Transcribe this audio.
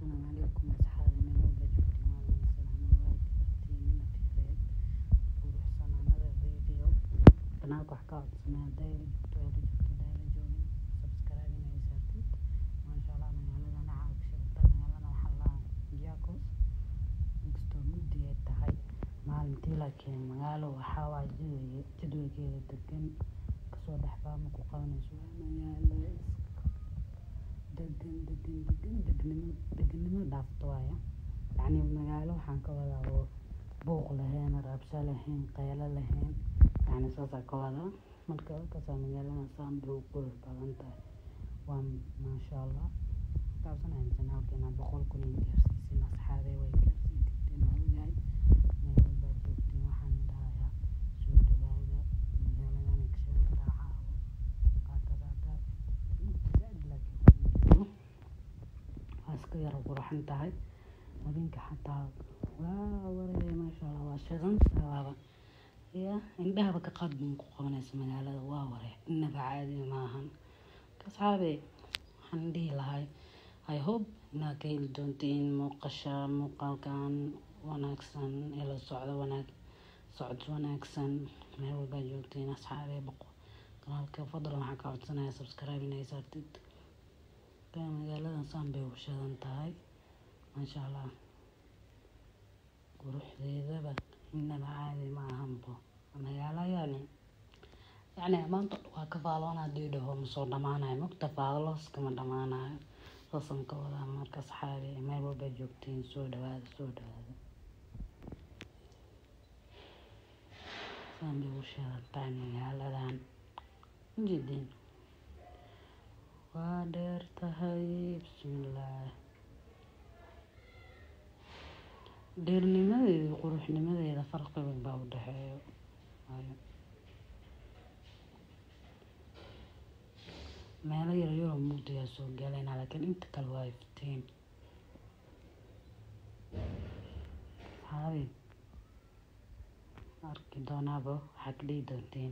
Asalaamu calaykum asxaabi, meel walba joogtiin waa idin salaamay. Waa gabartiina Fireed quruxsan. Another video banaanka wax ka codsanay. Hadday ila joogto, ila joogto, hadday ila joogin, subscribe inay saartid. Maasha Allah, magaaladan waxaa ku shaqata. Magaalada waxaa la Machakos. Inkastoo mugdi ay tahay maalintii, laakiin magaalo waxaa waaye jadwalkeeda degan, kasoo dhexbaa ma ku qabanayso. Waa magaalo iska degan, degan, degan, degnimo deganimo dhaafto waaya. Yacni magaalo waxaan ka wadaa oo buuq lahayn, rabsho lahayn, qaylo lahayn, yacni saasaa ka wadaa. Marka halkaasaa magaalada saan bay u qurux badan tahay, waa maasha Allah. Kaasana channelka inaa 100,000 in gaarsiisin. Asxaabey, way gaarsiin kartiin, waa ogahay. Meel walbaa joogtiin waxaan dhahayaa soo dhawaada. Magaaladan ay ka shidan caawo qaarkaas hadda mugdi zaaid, laakiin kuma jiro, waa iska yara qurxan tahay habeenka xataa. Waa waree, maasha Allah, waa shidan tahay, waaba ya indhahaba ka qaad baan ku qabanaysa magaalada. Waa waree, inaba caadi maahan. Asxaabe, waxaan dhihi lahay I hope inaad ka heli doontiin muuqasha muuqaalkan wanaagsan ee la socdo wanaag socod wanaagsan meel walbaa joogtiin. Asxaabe, boqo kanaalka, fadlan waxaan ka codsanayaa subscribe inay saartid. Magaaladan saan bay u shidan tahay, maasha Allah, quruxdeedaba inaba caadi ma ahanbo. Magaalo yani maanta waa ka faaloona haddii dhaho ma soo dhamaanayo, mugta faalooska ma dhamaanayo, saasaan ka wadaa. Marka asxaabi, meel walba joogtiin soo dhawaada, soo dhawaada. Saan bay u shidan tahay magaaladan, ujeedin waa dheer tahay. Bismillaah, dheernimadeeda iyo quruxnimadeeda farqi weyn baa u dhexeeyo. Waayo meelo yar yaroo mugdigaa soo galayna, laakiin inta kale waa iftiin. Asxaabi, arki doonaaba waxaa ka dhihi doontiin.